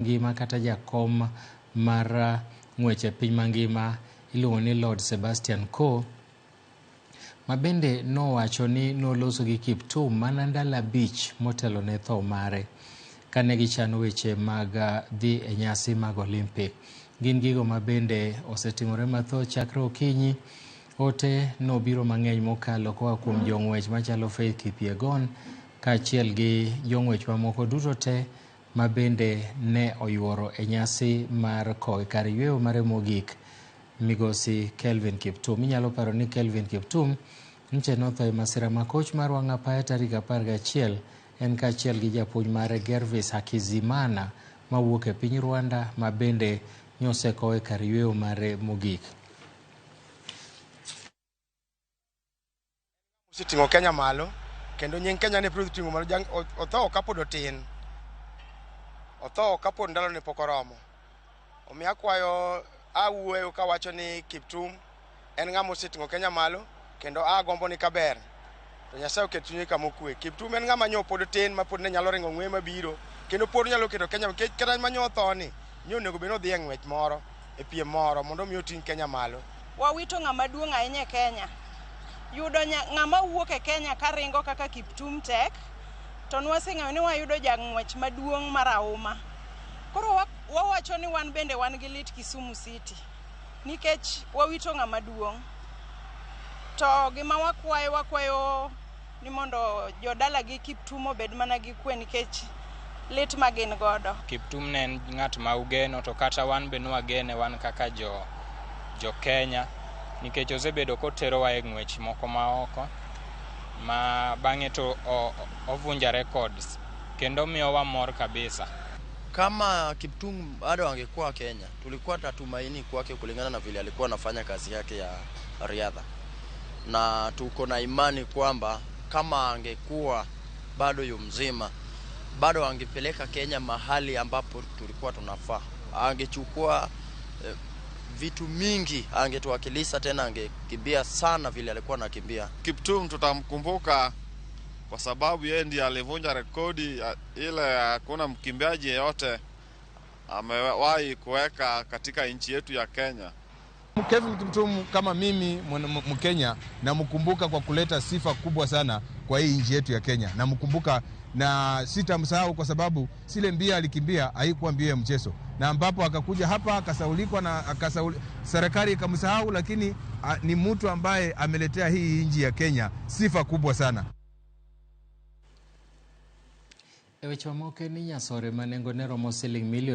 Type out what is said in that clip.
Mangima kata jakom mar ng'wech e piny mangima iluongo ni Lord Sebastian Coe, ma bende nowacho ni noloso gi Kiptum mana ndalo 5 motelo ne tho mare kane gichano weche mag dhi e nyasi mag Olympic. Gin gigo ma bende osetimore mathoth chakre okinyi. Ote nobiro mang'eny mokalo koa kuom jong'wech machalo Faith Kipyegon kaachiel gi jong'wech mamoko duto te ma bende ne oyuoro e nyasi mar kowe kar yweyo mare mogik migosi Kelvin Kiptum. Inyalo paro ni Kelvin Kiptum nche notho e masira ma koch mar wang' apaya tarik 11 en kaachiel gi japuonj mare Gervais Hakizimana mawuok e piny Rwanda ma bende nyosekowe kar yweyo mare mogik. Oseting'o Kenya malo kendo nying Kenya ne pod ting'o malo. Otho kapod otin, otho kapod ndalone pok oromo. Omiyo akwayo, awuoyo kawacho ni Kiptum en ng'ama oseting'o Kenya malo kendo agombo ni kaber to Nyasaye oket chunye kama okwe. Kiptum en ng'ama nyo pod tin ma pod ne nyalo ringo ng'weye mabiro kendo pod nyalo keto Kenya nikech kata manyo otho ni nyo onego bed ni odhi e ng'wech moro e piem moro mondo mi oting' Kenya malo. Wawito ng'ama duong' ahinya e Kenya. Yudo ng'ama wuok e Kenya karingo kaka Kiptum tek, to nwaseng'eyo ni wayudo jang'wech maduong' marahuma. Koro wawacho ni wan bende wan gi lit Kisumu City nikech wawito ng'ama duong'. To gima wakwayo, wakwayo ni mondo jodala gi Kiptum obed mana gi kwe nikech lit ma gin godo. Kiptum ne en ng'at ma ugeno to kata wan be nwagene wan kaka jo Kenya nikech osebedo koterowa e ng'wech moko ma oko ma bang'e to ovunja records kendo miyowa mor kabisa. Kama Kiptum bado angekuwa Kenya, tulikuwa tunatumaini kwake kulingana na vile alikuwa anafanya kazi yake ya riadha, na tuko na imani kwamba kama angekuwa bado yu mzima, bado angepeleka Kenya mahali ambapo tulikuwa tunafaa. Angechukua vitu mingi, angetuwakilisha tena, angekimbia sana vile alikuwa anakimbia. Kiptum tutamkumbuka kwa sababu yeye ndiye alivunja rekodi ile hakuna mkimbiaji yeyote amewahi kuweka katika nchi yetu ya Kenya. Kelvin Kiptum kama mimi Mkenya namkumbuka kwa kuleta sifa kubwa sana kwa hii nchi yetu ya Kenya. Namkumbuka na sitamsahau kwa sababu sile mbio alikimbia haikuwa mbio ya mchezo, na ambapo akakuja hapa akasaulikwa na serikali ikamsahau, lakini ni mtu ambaye ameletea hii nchi ya Kenya sifa kubwa sana. E weche mamoko ni nyasore ma nengone romo siling milion